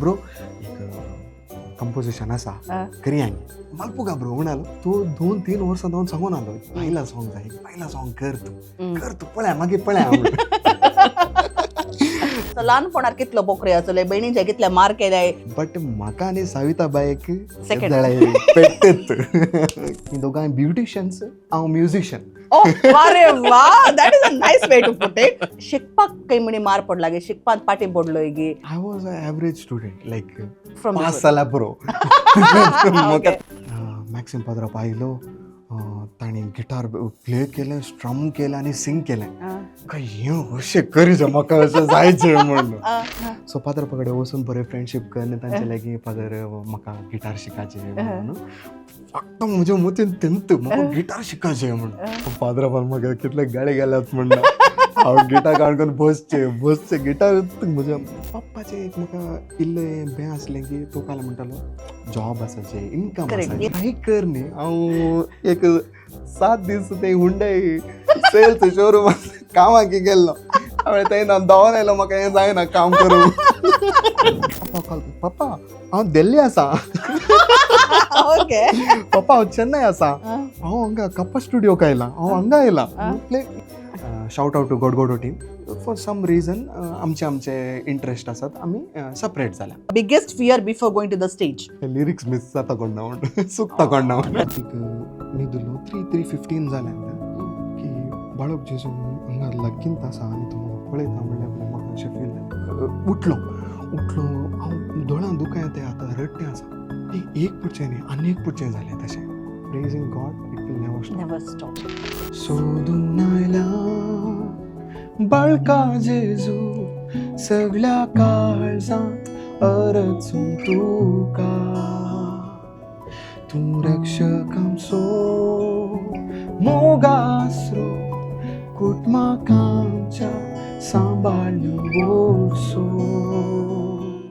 Bro, एक composition आसा, करया मलपुगा ब्रो म्हणालो. तो 2-3 वर्सां जावन सांगून आलो, बायला सॉंग जाय, बायला सॉंग कर तूं, कर तूं, पळया मागीर पळया. So, ल्हानपणार कितलो बोकरे आसले, बहिणीचे कितले मार केले? बट म्हाका आनी साविताबायक Second. पेट्टत. ही दोगांय ब्युटिशियन्स, हांव म्युझिशियन. ओ वा रे वा, that is a nice way to put it. शिकपाक काही म्हणी मार पडला गे, शिकपाक पाटी पडलोय गे? I was a average student, like from pass जाला पुरो. मॅक्सिम पाद्राप आयलो, ताणें गिटार प्ले केलें, स्ट्रम केलें आनी सिंग केलें. काय हें अशें करीत म्हाका अशें जायचें म्हणून. सो पाद्रापा कडेन वचून बरें फ्रेंडशीप करून तांचे लागीं, फादर, म्हाका गिटार शिकाचें म्हणून. फक्त म्हज्या मतीन तेंत, म्हाका गिटार शिकाचें म्हणून. फादरापान म्हाका कितले गाळे गेल्यात म्हणून. हांव गिटार काडून बसचें बसचें गिटार. म्हज्या पप्पाचें एक म्हाका इल्लें बें आसलें की तो काल म्हणटालो, जॉब आसा, जे इनकम आसा, काही कर न्ही. हांव एक 7 दीस ते हुंडई सेल्स शोरूम कामाक गेल्लो. हांवें थंय ना धांवन आयलो, म्हाका हें जायना काम करूं. पप्पा कॉल, पप्पा, हांव दिल्ली आसा. पप्पा, हांव चेन्नय आसा. हांव हांगा कप्पा स्टुडियोक आयला, हांव हांगा आयला. Play shout out to Godgodo team. For some reason आमचे आमचे इंट्रस्ट आसात, आमी सेपरेट जाल्या. Biggest fear before going to the stage? Lyrics miss जाता कोण ना म्हणून, चुकता कोण ना म्हणून. एक न्हिदलो, 3:15 जालें की बाळक जेजू हांगा लागींत आसा आनी तो म्हाका पळयता म्हणल्यार म्हाका अशें फील जालें. उठलो उठलो हांव, दोळ्यां दुकां येता, आतां रडटें आसा. ती एक पुडचें न्ही, आनी एक पुडचें जालें तशें. Praising God, it will never stop. Never stop. सोदून आयला बाळका जेजू, सगळ्या काळजांत अरचून तुका. तूं रक्षक आमचो, मोगासरो, कुटुंबाक आमच्या सांबाळून वसो.